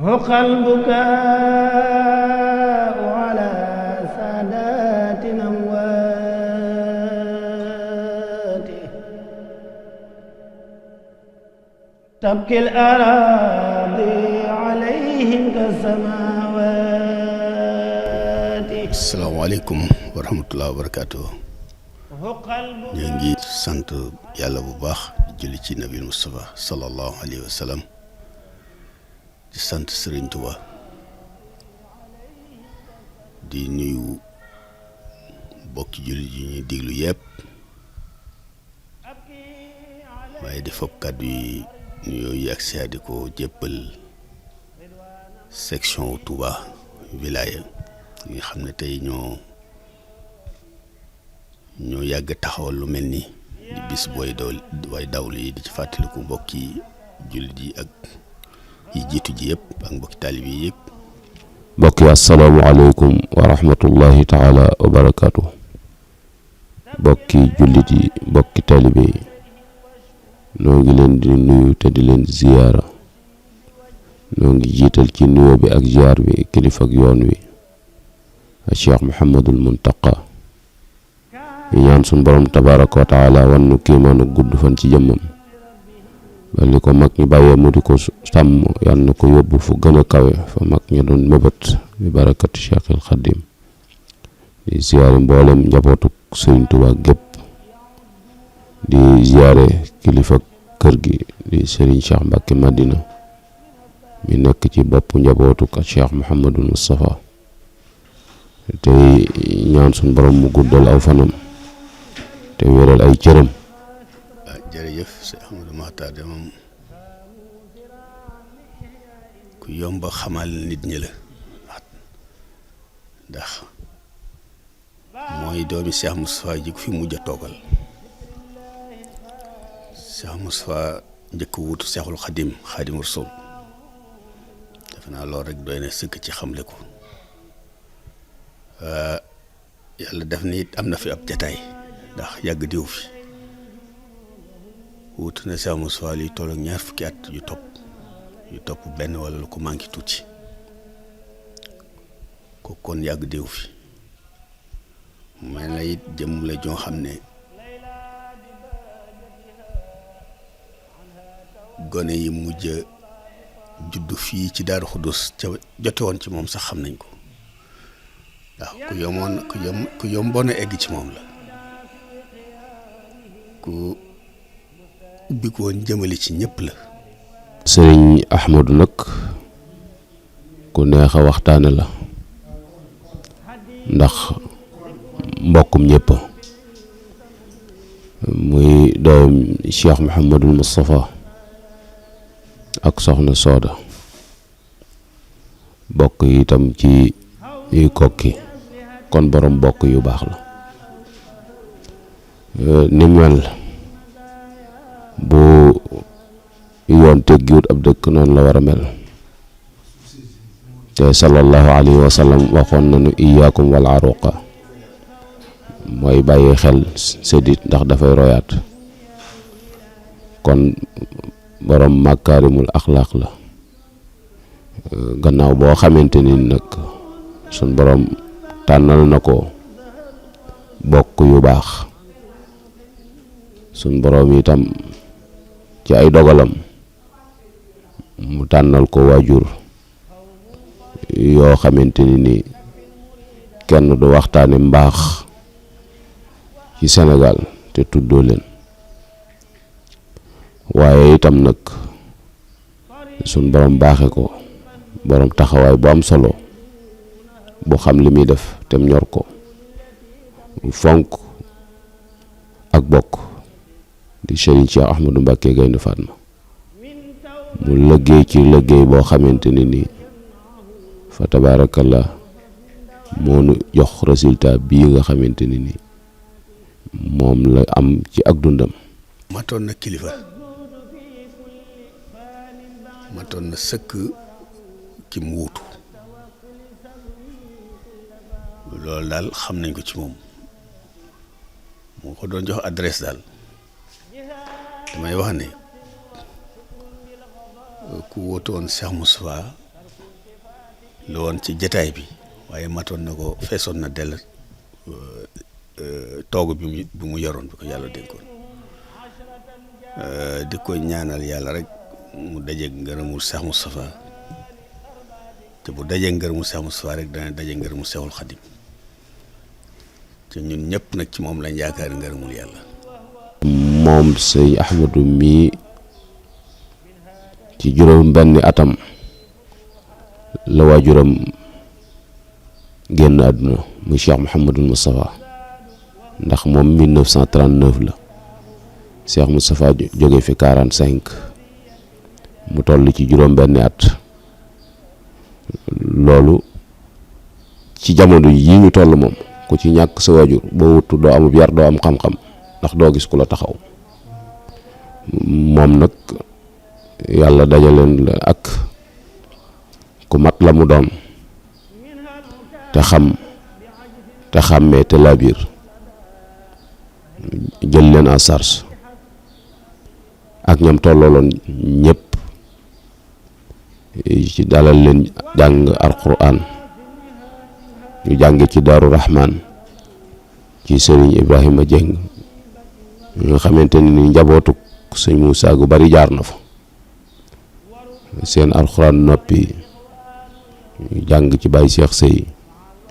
حق البكاء على سادات أموات تبكي الأراضي عليهم كالسماوات. asalaamaaleykum wa rahmatulah wa barakaatu. ñu ngi sant yàlla bu baax di julli ci nabil Mustafa sallallahu alayhi wa sallam di sant Sëriñ Tuba di nuyu bokki julli yi ñuy déglu yëpp waaye di fopp kàddu yi nuyoo yi ak siyaar di ko jébbal section Touba wilaya yi nga xam ne tey ñoo yàgg taxawal lu mel ni di bis booy dawlu yi di ci fàttaliku mbokki jullit yi ak yi jiitu ji yëpp ak mbokki taalib yi yëpp. mbokk yi asalaamaaleykum wa rahmatullahi taala wa barakaatu. mbokki jullit yi mbokki taalibe yi noo ngi leen di nuyu te di leen ziyaara. noo ngi jiital ci nuyoo bi ak ziyaar bi kilifa ak yoon wi Cheikh Mouhamadul Muntaqa ñu ñaan suñu borom tabaraka wa taala wan nu kéemaanu gudd fan ci jëmmam ba li ko mag ñi bàyyee mu di ko sàmm yal na ko yóbbu fu gën a kawe fa mag ñi doon mébét bi barakati Cheikhil Xadim di ziyaare mboolem njabootu Sëriñ Tuubaa gépp di ziyaare kilifa kër gi di Sëriñ Cheikh Mbacke Madina mi nekk ci bopp njabootu ak Cheikh Mouhamadul Moustapha tey ñaan suñu borom mu guddal aw fanam te wéral ay cëram. jërëjëf Cheikh Ahmadou Makhtar de moom ku yomba xamal nit ñi la ndax mooy doomi Cheikh Moustapha ji ko fi mujj a toogal Cheikh Moustapha njëkk wuutu Cheikhul Xadim Rasul defe naa loolu rek doy na sëkk ci xamle ko yàlla def ni it am na fi ab jataay ndax yàgg diw fi wuutu na Cheikh Moustapha li toll ak ñaar fukki at yu topp benn wala lu ko manqué tuuti ko kon yàgg diw fi mel na it jëm la joo xam ne gone yi mujj juddu fii ci Daaru Xuddus ca jote woon ci moom sax xam nañ ko ndax ku yomboon a egg ci moom la ku ubbi ko woon jëmale ci ñëpp la. Sëriñ Ahmadu nag ku neex a waxtaane la ndax mbokkum ñëpp muy doom Cheikh Mouhamadul Moustapha ak soxna Sooda bokk itam ci kokki kon borom bokk yu baax la ni mel bu yoon teggiwut ab dëkk noonu la war a mel te sallallahu alayhi wa sallam waxoon nañu iyaakum wal aruqa mooy bàyyi xel séddit ndax dafay royaat kon borom makaarimul axlaaq la gannaaw boo xamante ni nag sun borom tànnal na ko bokk yu baax sun borom itam ci ay dogalam mu tànnal ko waajur yoo xamante ni kenn du waxtaane mbaax ci Sénégal te tuddoo leen waaye itam nag sun borom baaxe ko borom taxawaay bu am solo bu xam li muy def tem ñor ko fonk ak bokk di Serigne Cheikh Ahmadou Mbacké Gaïndé Fatma mu liggéey ci liggéey boo xamante ni fa tabarakallah moo nu jox résultat bii nga xamante ni moom la am ci ak dundam. matoon na kilifa matoon na sëkk ki mu wuutu loolu daal xam nañ ko ci moom moo ko doon jox adresse daal damay wax ne ku wóotoon Cheikh Moustapha lu woon ci jataay bi waaye matoon na ko feesoon na dell toogu bi mu yoroon bi ko yàlla dénkoon di ko ñaanal yàlla rek mu dajeeg ngërëmul Cheikh Moustapha te bu dajeeg ngërëmul Cheikh Moustapha rek dana dajeeg ngërëmul Cheikhul Khadim te ñun ñëpp nag ci moom lañ yaakaar ngërëmul yàlla. moom sëñ Ahmadu mii ci juróom benni atam la waajuram génn àdduna muy Cheikh Mouhamadul Moustapha ndax moom 1939 la Cheikh Moustapha jóge fi 45 mu toll ci juróom benni at loolu ci jamono yi ñu toll moom ku ci ñàkk sa waajur boo wutu doo amub yar doo am xam-xam ndax doo gis ku la taxaw moom nag yàlla dajaleen la ak ku mat la mu doon te xam te xàmmee te laabiir jël leen en charge ak ñam tollooloon ñëpp ci dalal leen jàng alquran ñu jànge ci Daaru Rahman ci Sëriñ Ibrahima Dieng nga xamante ni njabootuk sëñ Moussa gu bari jaar na fa seen alxuraan noppi jàng ci Baye Cheikh Sey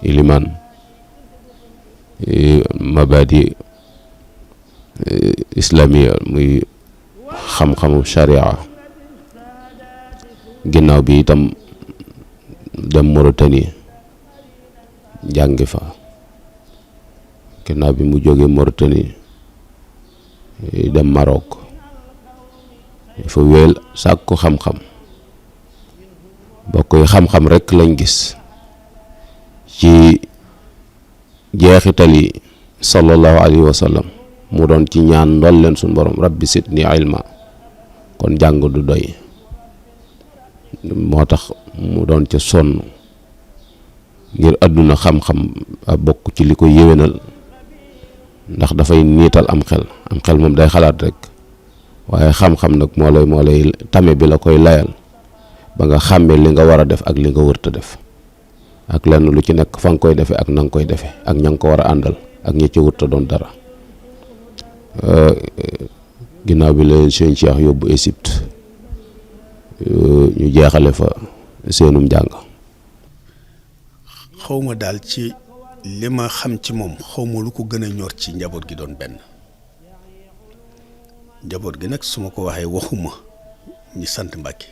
Iliman mabadi islamiya muy xam-xamu sharia ginnaaw bi itam dem Mauritanie jàngi fa ginnaaw bi mu jógee Mauritanie dem Maroc fa wéel sàkku xam-xam bokk yi xam-xam rek lañ gis ci jeexitali sallallahu alayhi wa sallam mu doon ci ñaan ndool leen suñ borom rabbi sidni ilma kon jàng du doy moo tax mu doon ca sonn ngir àdduna xam-xam a bokk ci li ko yéwénal ndax dafay niital am xel moom day xalaat rek waaye xam-xam nag moo lay tame bi la koy layal ba nga xàmmee li nga war a def ak li nga wërta def ak lenn lu ci nekk fa nga koy defee ak na nga koy defee ak ña nga ko war a àndal ak ñi ci wërta doon dara ginnaaw bi la sëñ Cheikh yóbbu Égypte ñu jeexale fa seenum njàng. xawma daal ci li ma xam ci moom xawma lu ko gën a ñor ci njaboot gi doon benn njaboot gi nag su ma ko waxee waxuma ñi sant Mbàkke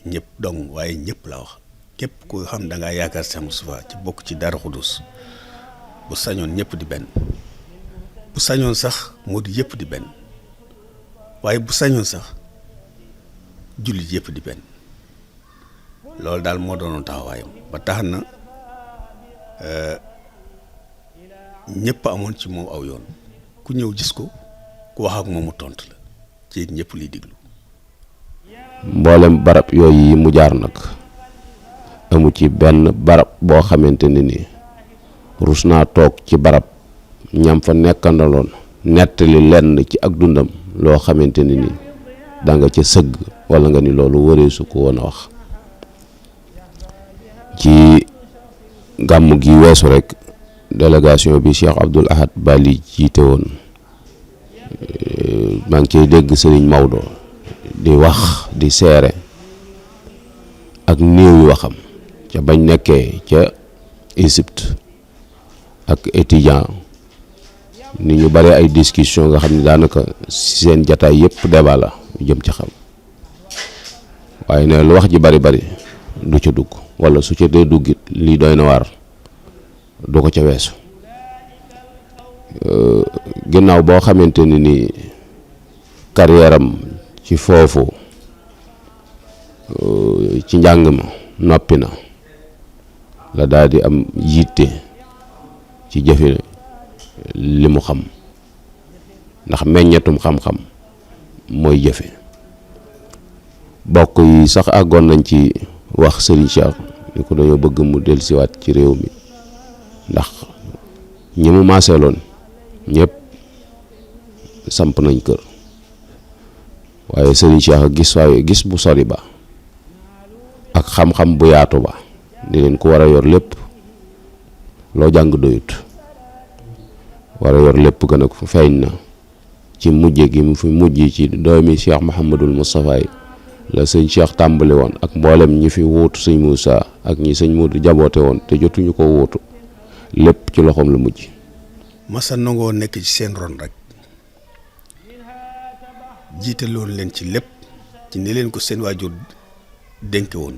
ñëpp dong waaye ñëpp la wax képp ku xam da ngaa yaakaar Cheikh Moustapha ci bokk ci Daaru Xudoos bu sañoon ñëpp di benn bu sañoon sax moo di yëpp di benn waaye bu sañoon sax jullit yëpp di benn loolu daal moo doonoon taxawaayam ba tax na ñëpp amoon ci moom aw yoon ku ñëw gis ko ku wax ak moom mu tontu la ci ñëpp liy diglu. mboolem barab yooyu yi mu jaar nag amu ci benn barab boo xamante ne ni rus naa toog ci barab ñam fa nekkandaloon nettali lenn ci ak dundam loo xamante ne ni da nga ca sëgg wala nga ni loolu wëree su ko woon a wax. ci gàmm gi weesu rek délégation bi Cheikh Abdoul Ahad Bali jiite woon maa ngi cay dégg Serigne Maodo di wax di seere ak néew yu waxam ca bañ nekkee ca Égypte ak étudiant ni ñu bare ay discussion nga xam ne daanaka seen jataay yëpp débat la jëm ci xam waaye ne lu wax ji bari du ca dugg wala su ca dee duggit lii doy na waar du ko ca weesu ginnaaw boo xamante ni carrière am ci foofu ci njàng ma noppi na la daal di am yitte ci jëfe li mu xam ndax meññetum xam-xam mooy jëfe bokk yi sax àggoon nañ ci wax Serigne Cheikh ni ko dañoo bëgg mu dellusiwaat ci réew mi ndax ñi mu maaseeloon ñëpp samp nañ kër waaye Serigne Cheikh gis bu sori ba ak xam-xam bu yaatu ba di leen ko war a yor lépp loo jàng doyut, war a yor lépp gën a feeñ na ci mujje gi mu fi mujj ci doomi Cheikh Mouhamadul Moustapha yi la sëñ Cheikh tàmbali woon ak mboolem ñi fi wuutu sëñ Moussa ak ñi sëñ Modou jaboote woon te jotuñu ko wuutu lépp ci loxoom la mujj. masa nangoo nekk ci seen ron rek jiite loolu leen ci lépp ci ni leen ko seen waajur dénke woon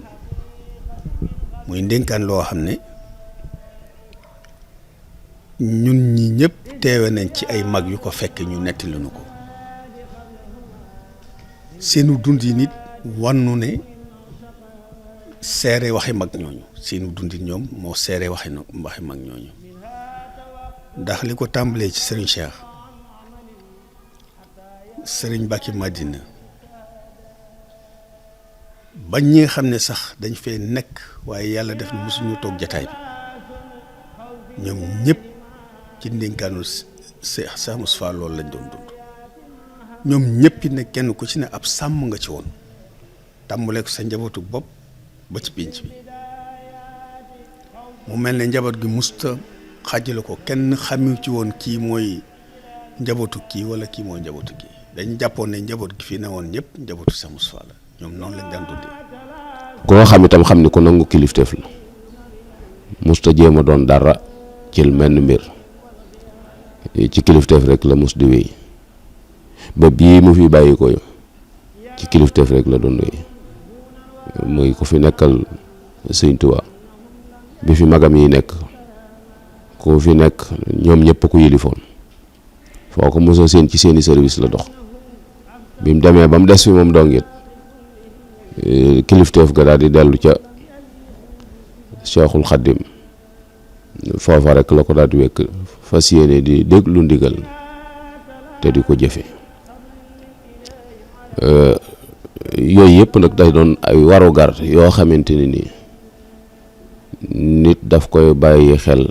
muy ndénkaan loo xam ne ñun ñi ñëpp teewe nañ ci ay mag yu ko fekk ñu netti lañu ko seenu dund yi nit wannu ne seere waxi mag ñooñu seenu dund yi ñoom moo seere waxi mag ñooñu ndax li ko tàmbalee ci sëriñ Cheikh sëriñ Bakki Madina bañ ñi nga xam ne sax dañ fee nekk waaye yàlla def na mosuñu toog jataay bi ñoom ñëpp ci ndénkaanu Cheikh Moustapha loolu lañ doon dund ñoom ñëpp ne kenn ku ci ne ab sàmm nga ci woon tàmbalee ko sa njabootu bopp ba ci pénc bi mu mel ne njaboot gi musta xàjjale ko kenn xamu ci woon kii mooy njabootu kii wala kii mooy njabootu kii dañ jàppoon ne njaboot gi fii ne woon ñëpp njabootu Cheikh Moustapha la ñoom noonu lañ daan dundee. koo xam itam xam ni ko nangu kilifteef la musta jéem a doon dara ci menn mbir ci kilifteef rek la mus di wéy ba bii mu fi bàyyi ko ci kilifteef rek la doon wéy muy ko fi nekkal Sëñ Tuubaa bi fi magam yi nekk ku fi nekk ñoom ñëpp ku yilifoon foo ko mosoo seen ci seeni service la dox bi mu demee ba mu des fi moom dongit kilifteef ga daal di dellu ca Cheikhul Khadim foofa rek la ko daal di wekk fas yéene di déglu ndigal te di ko jëfe yooyu yëpp nag day doon ay warugar yoo xamante ne ni nit daf koy bàyyi xel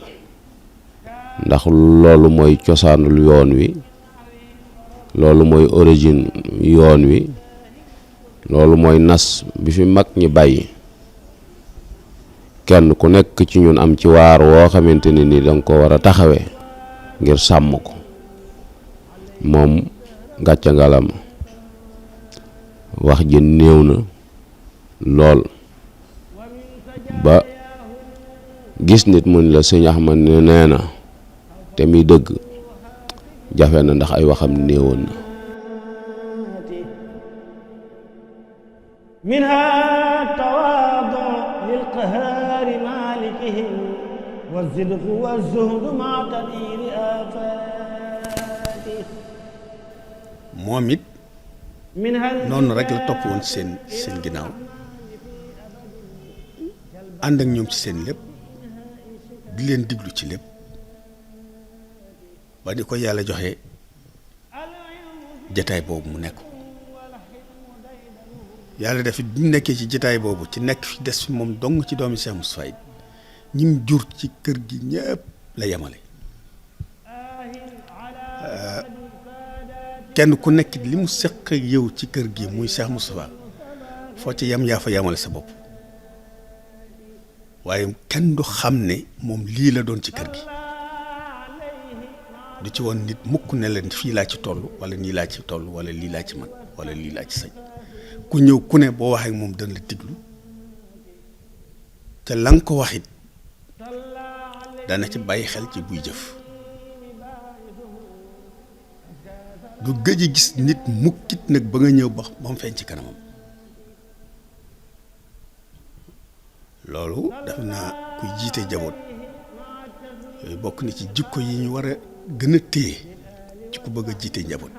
ndax loolu mooy cosaanul yoon wi loolu mooy origine yoon wi loolu mooy nas bi fi mag ñi bàyyi kenn ku nekk ci ñun am ci waar woo xamante ne ni danga ko war a taxawee ngir sàmm ko moom gàcca ngalam wax ji néew na lool ba gis nit mun la sëñ Ahmad ne nee na te muy dëgg jafe na ndax ay waxam néewoon na minha tawaadu lil qahaari maalikihim wa zidqu wa zuhdu ma tadiri afaati moom it noonu rek la topp woon seen ginnaaw ànd ak ñoom ci seen lépp di leen diglu ci lépp ba di ko yàlla joxe jataay boobu mu nekk yàlla def bi mu nekkee ci jataay boobu ci nekk fi des fi moom dong ci doomi Cheikh Moustapha ñi mu jur ci kër gi ñëpp la yemale kenn ku nekk li mu seq ak yow ci kër gi muy Cheikh Moustapha foo ci yem yaa fa yemale sa bopp waaye kenn du xam ne moom lii la doon ci kër gi du ci woon nit mukk ne leen fii laa ci toll wala nii laa ci toll wala lii laa ci man wala lii laa ci sañ ku ñëw ku ne boo waxee moom dana la diglu te la nga ko waxit dana ci bàyyi xel ci buy jëf du gëj a gis nit mukkit nag ba nga ñëw ba mu feeñ ci kanamam loolu def naa kuy jiite jaboot yooyu bokk na ci jikko yi ñu war a gën a téye ci ku bëgg a jiite njaboot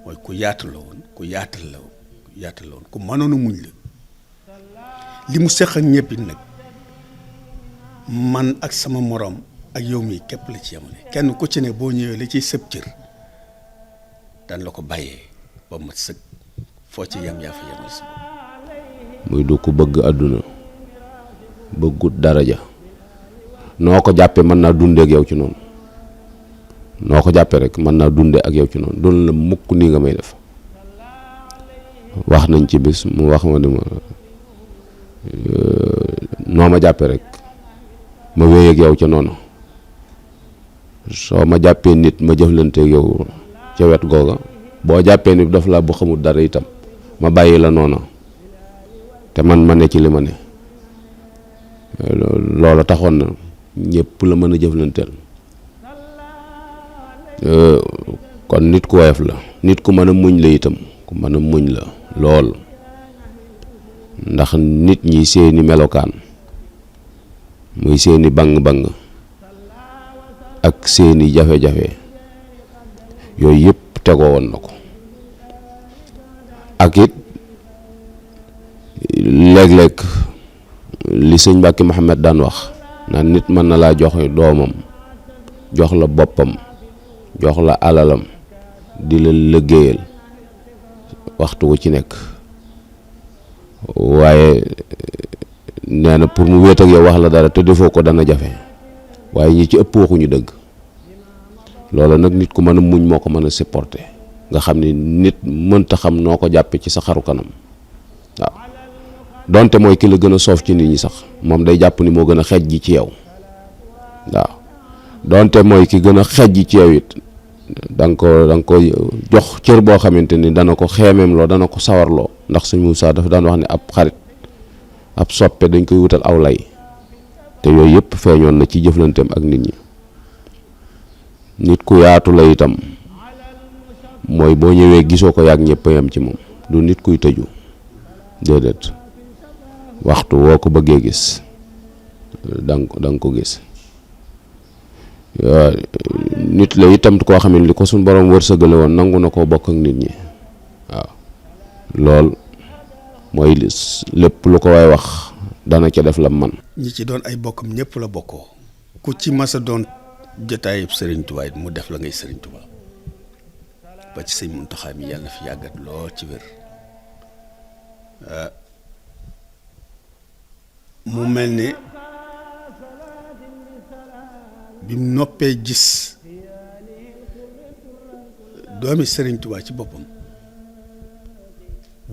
mooy ku yaatu la woon ku yaatal la woon ku mënoon a muñ la li mu seq ak ñëpp it nag man ak sama moroom ak yow mii képp la ci yemale kenn ku ci ne boo ñëwee la ciy sëb cër daan la ko bàyyee ba mat sëg foo ci yem yaa fa yemal sa bopp muy du ko bëgg àdduna bëggut daraja noo ko jàppe mën naa dunde ak yow ci noonu noo ko jàppe rek mën naa dunde ak yow ci noonu doon la mukk nii nga may def wax nañ ci bis mu wax ma ne ma noo ma jàppe rek ma wéy ak yow ca noonu. soo ma jàppee nit ma jëflante ak yow ca wet googa boo jàppee ni daf la bu xamul dara itam ma bàyyi la noonu te man ma ne ci li ma ne. loola taxoon na ñëpp la mën a jëflanteel. kon nit ku woyof la, nit ku mën a muñ la itam, ku mën a muñ la lool, ndax nit ñi seeni melokaan muy seeni bang-bang ak seeni jafe-jafe yooyu yëpp tegoo woon na ko. ak it léeg-léeg li sëñ Mbàkke Muhammad daan wax naan nit mën na laa joxe doomam, jox la boppam, jox la alalam, di la liggéeyal waxtu wu ci nekk, waaye nee na pour mu wéet ak yow wax la dara te defoo ko dana jafe, waaye ñi ci ëpp waxuñu dëgg. loolu nag nit ku mën a muñ moo ko mën a supporter, nga xam ni nit mënta xam noo ko jàppe ci sa xaru kanam. waaw donte mooy ki la gën a soof ci nit ñi sax moom day jàpp ni moo gën a xej ji ci yow. waaw donte mooy ki gën a xej ji ci yow it da nga ko jox cër boo xamante ni dana ko xeemeem loo, dana ko sawarloo, ndax sëñ Moussa dafa daan wax ne ab xarit, ab soppe dañ koy wutal aw lay, te yooyu yëpp feeñoon na ci jëflanteem ak nit ñi. nit ku yaatu la itam, mooy boo ñëwee gisoo ko yàgg ñëpp yam ci moom, du nit kuy tëju, déedéet, waxtu woo ko bëggee gis danga ko gis. nit la itam koo xam ne li ko suñ borom wërsëgale woon nangu na koo bokk ak nit ñi. waaw lool mooy lépp lu ko way wax dana ca def la man. ñi ci doon ay bokkam ñëpp la bokkoo, ku ci masa doon jotaayub Sëriñ Tuubaa mu def la ngay Sëriñ Tuubaa, ba ci sëñ Muntaxa mi yàlla fi yàggat lool ci wér. mu mel ni bi mu noppee gis doomi Sëriñ Tuubaa ci boppam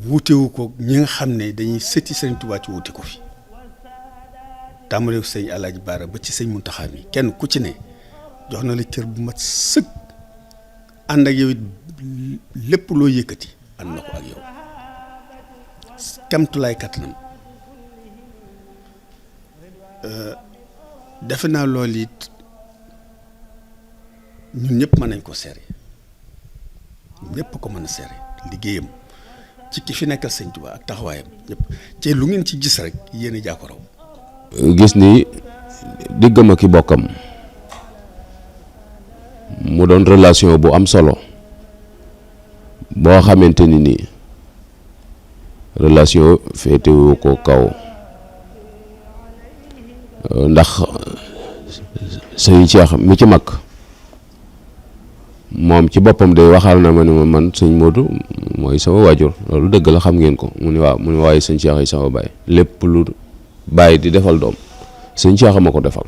wuutewu ko ñi nga xam ne dañuy sëti Sëriñ Tuubaa ci wuute ko fi, tàmbaleeku sëñ Alaaji Baara ba ci sëñ Muntaxa mi kenn ku ci ne jox na la cër bu mat sëg, ànd ak yow it lépp loo yëkkati ànd na ko ak yow kemtulaay kattanam. defe naa loolu it ñun ñëpp mën nañ ko seere, ñëpp ko mën a seere liggéeyam ci ki fi nekkal sëñ Tuubaa ak taxawaayam ñëpp ci lu ngeen ci gis rek yéen a jàkko raw. gis ni diggam ak i bokkam mu doon relation bu am solo boo xamante ni nii relation féetewu ko kaw, ndax sëñ Cheikh mi ci mag moom ci boppam day waxal na ma ni ma man sëñ Modou mooy sama waajur, loolu dëgg la xam ngeen ko. mu ni waaw, mu ni waaye sëñ Cheikh yi sama baay, lépp lu baay di defal doom sëñ Cheikh ma ko defal.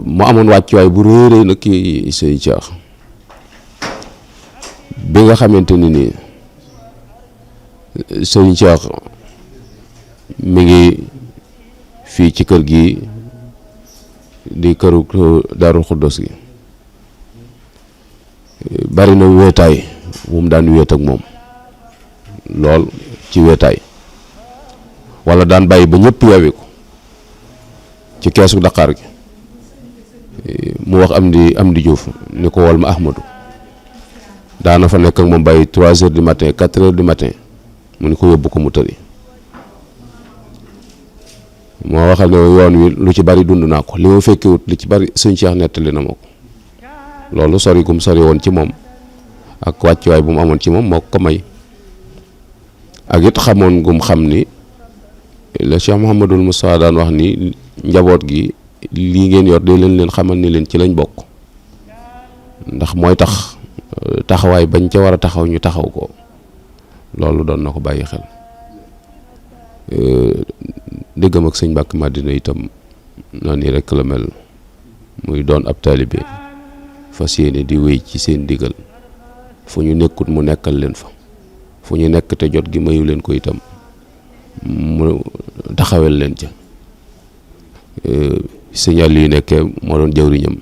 mu amoon wàccuwaay bu rëy rëy nag ki sëñ Cheikh bi nga xamante ni nii sëñ Cheikh mi ngi fii ci kër gi di këru Daarul Xuddos gi, bari na wéetaay bu mu daan wéet ak moom lool ci wéetaay, wala daan bàyyi ba ñëpp yeewi ko ci keesu Dakar gi mu wax am di Juuf ni ko wol ma Ahmadu, daana fa nekk ak moom bàyyi 3 heures du matin 4 heures du matin mu ni ko yóbbu ko mu tëri. moo waxal ne yoon wi lu ci bari dund naa ko, li ma fekkewut li ci bari sëñ Cheikh nettali na ma ko. loolu sori gum sori woon ci moom ak wàccuwaay bu mu amoon ci moom moo ko may, ak it xamoon gum xam ni la Cheikh Mouhamadul Moustapha daan wax ni njaboot gi lii ngeen yor de leen xamal ni leen ci lañ bokk, ndax mooy tax taxawaay bañ ca war a taxaw ñu taxaw ko. loolu doon na ko bàyyi xel. déggam ak sëñ Mbàkke Madina itam noonu nii rek la mel, muy doon ab taalibe fas yéene di wéy ci seen digal, fu ñu nekkut mu nekkal leen fa, fu ñu nekk te jot gi mayu leen ko itam mu mu taxawel leen ca signal yi nekkee moo doon jawriñam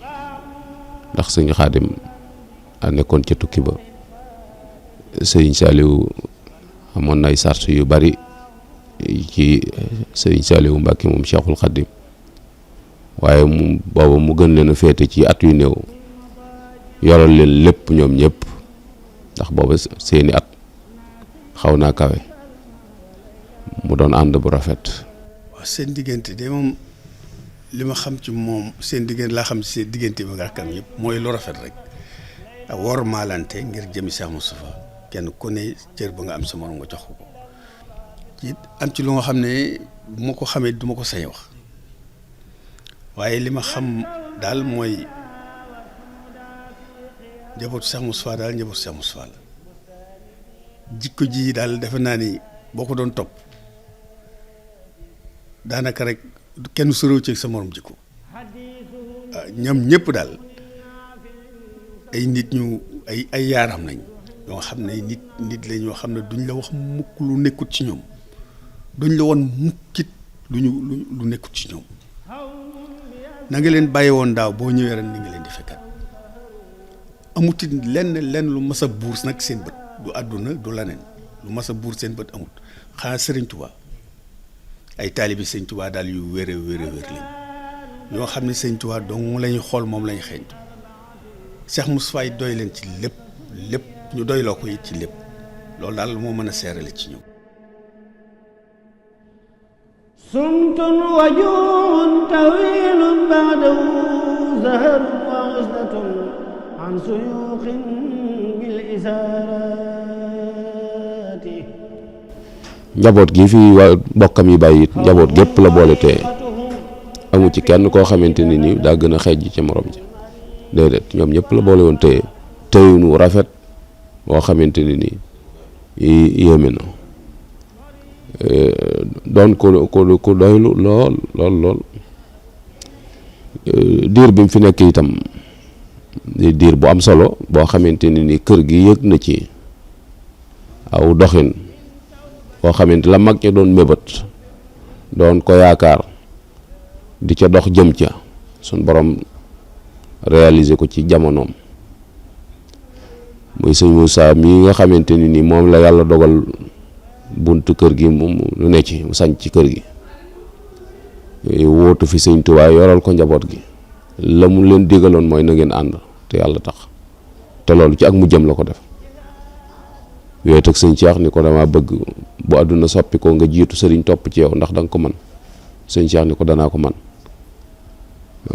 ndax sëñ Xaadim a nekkoon ca tukki ba sëriñ Saaliwu amoon na ay sart yu bari ci sëriñ Saaliwu Mbàkke moom Cheikhul Xaadim waaye mu booba mu gën leen a féete ci at yu néew yoral leen lépp ñoom ñëpp ndax booba seeni at xaw naa kawe mu doon ànd bu rafet. waaw seen diggante de moom li ma xam ci moom seen diggante laa xam ci seen diggante ba nga rakam yëpp mooy lu rafet rek ak wor maalante ngir jëmi Cheikh Moustapha kenn ku ne cër ba nga am sa morom nga jox ko ci am ci lu nga xam ne bu ma ko xamee du ma ko sañ wax waaye li ma xam daal mooy njabootu Cheikh Moustapha daal njabootu Cheikh Moustapha la jikko ji daal defe naa ni boo ko doon topp daanaka rek kenn su réew ci sa morom jikko ñoom ñëpp daal ay nit ñu ay yaaram nañ ñoo xam ne nit la ñoo xam ne duñ la wax mukk lu nekkut ci ñoom duñ la woon mukkit lu nekkut ci ñoom na nga leen bàyyi woon daaw boo ñëwee ren ni nga leen di fekkat amuti lenn lu mas a buur nag seen bët du àdduna du leneen lu mas a buur seen bët amut xanaa Sëriñ Tuubaa ay taalibi Sëriñ Tuubaa daal yu wér lañ ñoo xam ne Sëriñ Tuubaa dong lañu xool moom lañu xeeñtu Cheikh Moustapha doy leen ci lépp ñu doyloo ko it ci lépp loolu daal moo mën a seerale ci ñoom. sumtun wajuun tawilun ba'dahu zaharun wa usdatun an suyuqin bil isaarati. njaboot gi fi waa bokkam yi bàyyi it njaboot gépp la boole te amu ci kenn koo xamante ni nii daa gën a xeej ci morom ji déedéet ñoom ñëpp la boole woon te teyunu rafet boo xamante ni nii yéeme na doon ko doylu lool diir bi mu fi nekk itam diir bu am solo boo xamante ni nii kër gi yëg na ci aw doxin boo xamante la mag ña doon mébét doon ko yaakaar di ca dox jëm ca suñ borom réaliser ko ci jamonoom muy sëñ Moussa mii nga xamante ni nii moom la yàlla dogal buntu kër gi mu ne ci mu sañ ci kër gi wóotu fi sëñ Tuubaa yoral ko njaboot gi la mu leen digaloon mooy na ngeen ànd te yàlla tax te loolu ci ak mu jëm la ko def yooyu teg sëñ Cheikh ni ko dama bëgg bu àdduna soppi ko nga jiitu sëriñ topp ci yow ndax da nga ko man sëñ Cheikh ni ko danaa ko man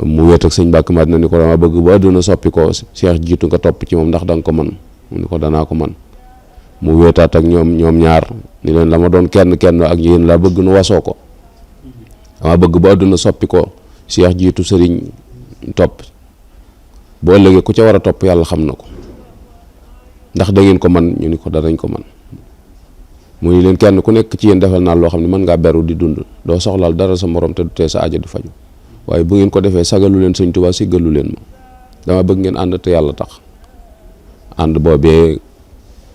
mu weet ak sëñ Mbàkke Madina ni ko dama bëgg bu àdduna soppi ko Cheikh jiitu nga topp ci moom ndax da nga ko man mu ni ko danaa ko man mu weetaat ak ñoom ñaar ni leen la ma doon kenn ak yéen laa bëgg nu wasoo ko dama bëgg bu àdduna soppi ko Cheikh jiitu sëriñ topp bu ëllëgee ku ca war a topp yàlla xam na ko ndax da ngeen ko man ñu ni ko danañ ko man mu ni leen kenn ku nekk ci yéen defal naa loo xam ne mën ngaa beru di dund doo soxlaal dara sa morom te du tee sa aajo di faju waaye bu ngeen ko defee sagalu leen sëñ Tuubaa siggalu leen ma dama bëgg ngeen ànd te yàlla tax ànd boobee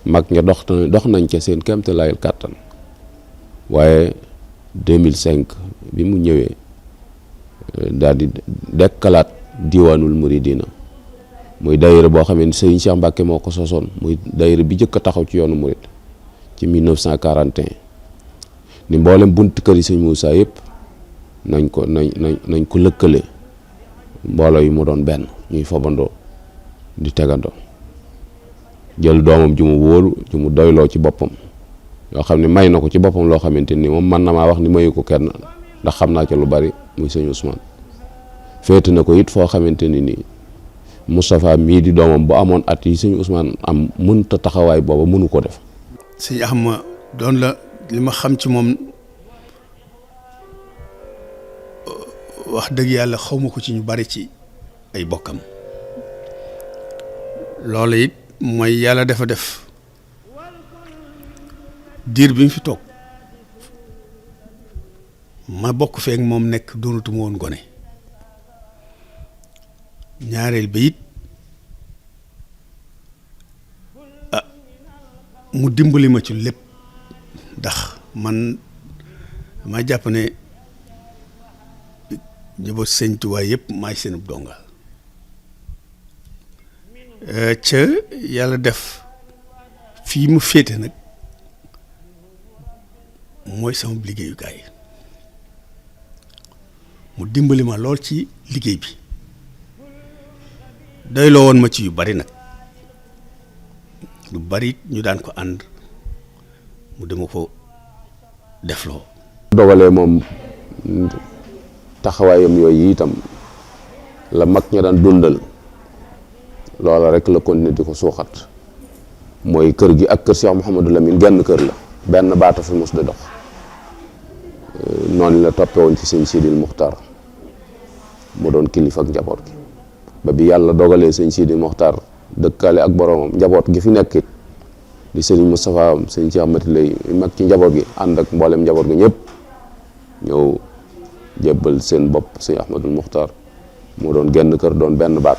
mag ña dox nañ ca seen kéemte layel kàttan waaye 2005 bi mu ñëwee daal di dekkalaat diwaanul muridina muy daayira boo xam ne sëñ Cheikh Mbacke moo ko sosoon muy daayira bi jëkk a taxaw ci yoonu murid ci 1941 ni mboolem buntu kër yi sëñ Moussa yëpp nañ ko lëkkale mbooloo yi mu doon benn ñuy fobandoo di tegandoo jël doomam ju mu wóolu ju mu doyloo ci boppam yoo xam ne may na ko ci boppam loo xamante ni moom man na maa wax ni mayu ko kenn ndax xam naa ca lu bari muy sëñ Ousmane féete na ko it foo xamante ni nii Moustapha mii di doomam bu amoon at yi sëñ Ousmane am mënta taxawaay booba mënu ko def. sëñ Axma doon la li ma xam ci moom wax dëgg yàlla xawma ko ci ñu bari ci ay bokkam loolu it mooy yàlla dafa def diir bi mu fi toog ma bokk feek moom nekk doonatuma woon gone ñaareel ba it mu dimbali ma ci lépp ndax man ma jàpp ne njaboot Sëñ Tuubaa yëpp maay seen donga ca yàlla def fii mu féete nag mooy sama liggéeyukaay mu dimbali ma lool ci liggéey bi doyloo woon ma ci yu bari nag lu bari ñu daan ko ànd mu dema ko defloo dogalee moom taxawaayam yooyu itam la mag ña daan dundal loola rek la continuer di ko suuxat mooy kër gi ak kër Cheikh Mouhamadou Lamine genn kër la benn baata fi mos di dox noonu la toppe woon ci sëñ Sidil Muxtaar mu doon kilifa ak njaboot gi ba bi yàlla dogalee sëñ Sidil Muxtaar dëkkaale ak boromam njaboot gi fi nekkit di sëñ Moustapha sëñ Cheikh Mati lay mag ci njaboot gi ànd ak mboolem njaboot gi ñëpp ñëw jébbal seen bopp sëñ Ahmadul Muxtaar mu doon genn kër doon benn baat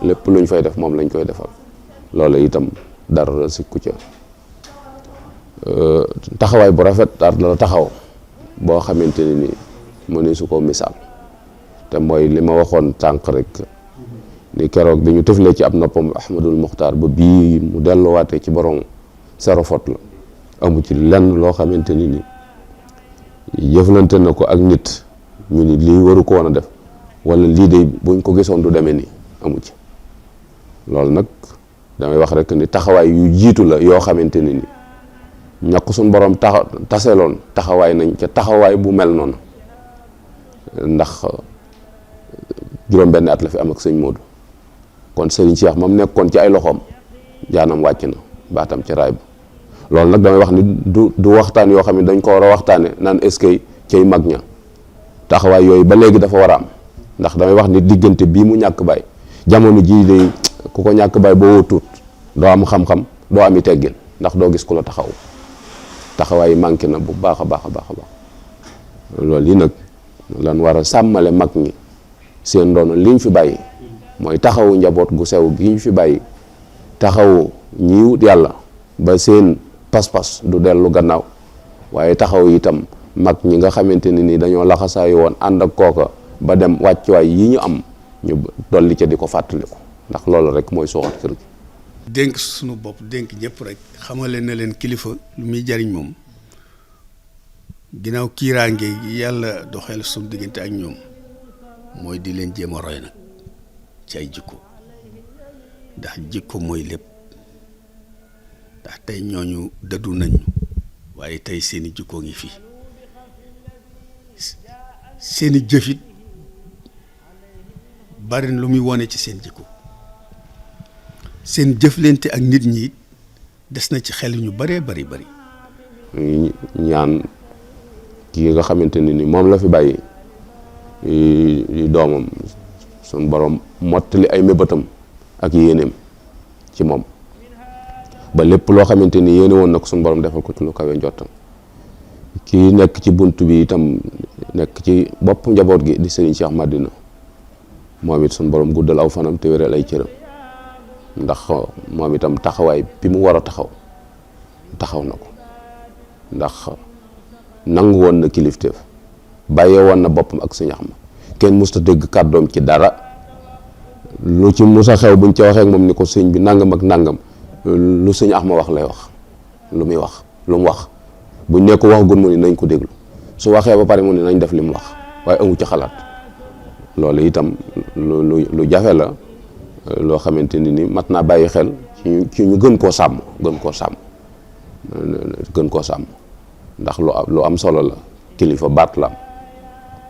lépp luñ fay def moom lañ koy defal loolu itam dara sikku ca taxawaay bu rafet daal la taxaw boo xamante ni mu ne su ko misaal te mooy li ma waxoon tànk rek ni keroog bi ñu tëflee ci ab noppam Ahmadul Muxtaar ba bii mu delluwaatee ci borom serofot la amu ci lenn loo xamante ni jëflante na ko ak nit ñu ni lii waru ko woon a def wala lii de buñ ko gisoon du demee nii amu ci loolu nag damay wax rek ni taxawaay yu jiitu la yoo xamante ni ñàkk suñ borom taseloon taxawaay nañ ca taxawaay bu mel noonu ndax juróom-benn at la fi am ak sëñ Modou kon sëriñ Cheikh moom nekkoon ci ay loxoom jaanam wàcc na baatam ci raay ba loolu nag damay wax ni du waxtaan yoo xam ne dañ ko war a waxtaane naan est-ce que cay mag ña taxawaay yooyu ba léegi dafa war a am ndax damay wax ni diggante bii mu ñàkk baay jamono jii day ku ko ñàkk baay boo tuut doo am xam-xam doo ami teggin ndax doo gis ku la taxaw taxawaay manqué na bu baax a baax a baax a baax loolu yi nag lan war a sàmmale mag ñi seen ndono liñ fi bàyyi mooy taxawu njaboot gu sew gi ñu fi bàyyi taxawu ñi wut yàlla ba seen pas-pas du dellu gannaaw waaye taxaw itam mag ñi nga xamante ne ni dañoo laxasaayu woon ànd ak kooka ba dem wàccuwaay yi ñu am ñu dolli ca di ko fàttaliku ndax loolu rek mooy suuxat kër gi. dénk sunu bopp dénk ñëpp rek xamale na leen kilifa lu muy jariñ moom ginnaaw kiiraange gi yàlla doxeel sunu diggante ak ñoom mooy di leen jéem a roy nag ci ay jikko ndax jikko mooy lépp ndax tey ñooñu dëddu nañu waaye tey seeni jikkoo ngi fii seeni jëfit bari na lu muy wone ci seen jikko seen jëflante ak nit ñi des na ci xel ñu bëree bari ñaan kii nga xamante ni moom la fi bàyyi doomam suñ borom mottali ay mébétam ak yéeneem ci moom ba lépp loo xamante ni yéene woon na ko suñ borom defal ko ci lu kawe njottam kii nekk ci bunt bi itam nekk ci bopp njaboot gi di Serigne Cheikh Madina moom it suñ borom guddal aw fanam te wéral ay cëram ndax moom itam taxawaay bi mu war a taxaw na ko ndax nangu woon na kilifteef bàyyee woon na boppam ak Sëñ Axma kenn musta dégg kàddoom ci dara lu ci musa xew buñ ca waxee ak moom ni ko sëñ bi nangam ak nangam lu Sëñ Axma wax lay wax lu muy wax lu mu wax buñ ne ko wax gun mu ni nañ ko déglu su waxee ba pare mu ni nañ def li mu wax waaye amu ci xalaat loolu itam lu jafe la loo xamante ni mat naa bàyyi xel ci ñu gën koo sàmm ndax lu am solo la kilifa baat la am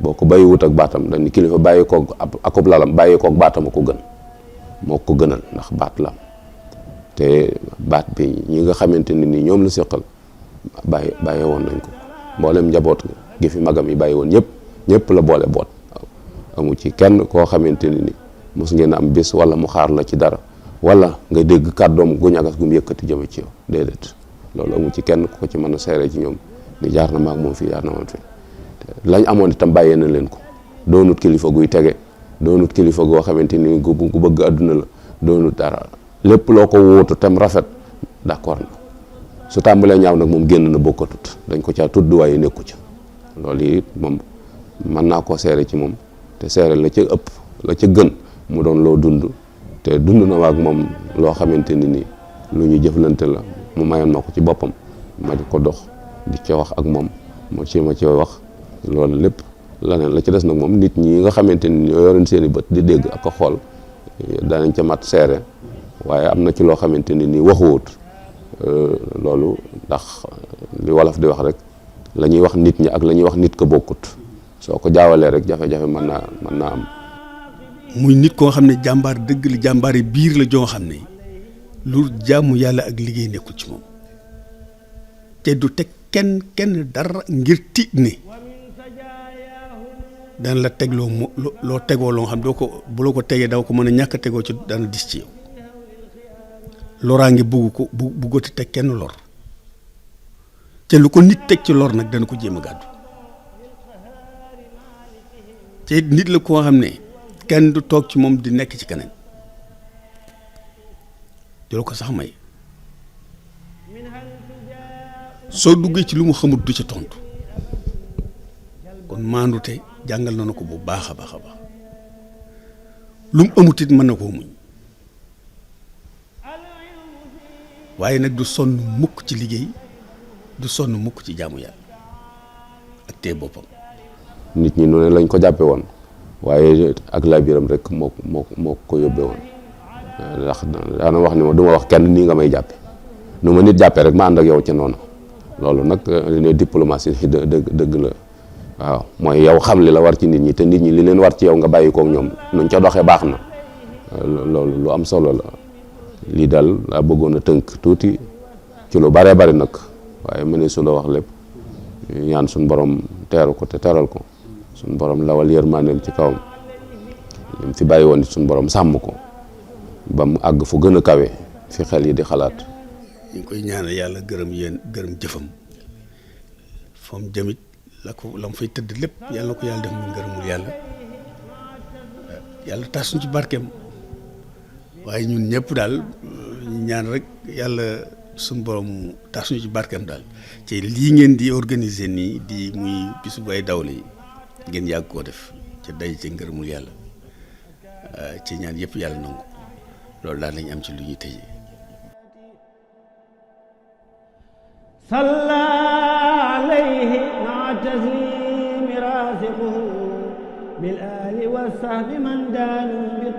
boo ko bàyyi wut ak baatam dañ ni kilifa bàyyi koog akub lalam bàyyi koog baatam a ko gën moo ko gënal ndax baat la am te baat bi ñi nga xamante ni ñoom la séqal bàyyi woon nañ ko mboolem njaboot gi fi magam yi bàyyi woon ñëpp la boole boot amu ci kenn koo xamante ni mos ngeen am bés wala mu xaar la ci dara wala nga dégg kàddoom gu ñagas gu mu yëkkati jëme ci yow déedéet loolu amu ci kenn ku ko ci mën a seere ci ñoom ni jaar na maag moom fii jaar na moom fii lañ amoon itam bàyyee na leen ko doonut kilifa guy tege doonut kilifa goo xamante ni gu bëgg àdduna la doonut dara lépp loo ko wóotu tam rafet d'accord na su tàmbalee ñaaw nag moom génn na bokkatut dañ ko caa tudd waaye nekku ca loolu it moom mën naa koo seere ci moom te seere la ca ëpp la ca gën mu doon loo dund te dund na waak moom loo xamante ni lu ñu jëflante la mu mayoon ma ko ci boppam ma di ko dox di ca wax ak moom ma ci wax loolu lépp laneen la ci des nag moom nit ñi nga xamante ni ñoo yoroon seeni bët di dégg ak a xool danañ ca mat seere waaye am na ci loo xamante ni waxuwut loolu ndax li wolof di wax rek la ñuy wax nit ñi ak la ñuy wax nit ko bokkut soo ko jaawalee rek jafe-jafe mën naa am. muy nit koo xam ne jàmbaar dëgg li jàmbaari biir la joo xam ne lu jaamu yàlla ak liggéey nekkul ci moom te du teg kenn dara ngir tiit ne daan la teg loo tegoo loo xam doo ko bu la ko tegee daw ko mën a ñàkk a tegoo ci dana dis ci yow loraange buggati teg kenn lor te lu ko nit teg ci lor nag dana ko jéem a gàddu te nit la koo xam ne kenn du toog ci moom di nekk ci keneen du ko sax may soo duggee ci lu mu xamut du ca tontu kon maandute jàngal na ko bu baax a baax a baax lu mu amut it mën na koo muñ waaye nag du sonn mukk ci liggéey du sonn mukk ci jaamu yàlla ak tee boppam. nit ñi noonu lañ ko jàppe woon waaye ak laabiram rek moo ko yóbbee woon ndax daana wax ni ma du ma wax kenn nii nga may jàppe nu ma nit jàppee rek ma ànd ak yow ca noonu loolu nag ne diplomatie dëgg la waaw mooy yow xam li la war ci nit ñi te nit ñi li leen war ci yow nga bàyyi kook ñoom nuñ ca doxee baax na loolu lu am solo la lii daal laa bëggoon a tënk tuuti ci lu bare bari nag waaye mëne su la wax lépp ñaan suñ borom teeru ko te teral ko suñ borom lawal yërmandeem ci kawam lim fi bàyyi woon suñ borom sàmm ko ba mu àgg fu gën a kawe fi xel yi di xalaat. ñu ngi koy ñaanal yàlla gërëm jëfam foom jamit la mu fay tëdd lépp yàlla na ko yàlla def mu ngërëmul yàlla taas suñ ci barkeem waaye ñun ñëpp daal ñaan rek yàlla suñ borom taas suñu ci barkeem daal ci lii ngeen di organiser nii di muy bisu bay dawle yi ngeen yàgg koo def ci day ci ngërëmul yàlla ci ñaan yëpp yàlla nangu loolu daal lañ am ci lu ñuy tëjee. salla alayhi ma taslimi rasiquhu bil ali wa sahbi man daanu bi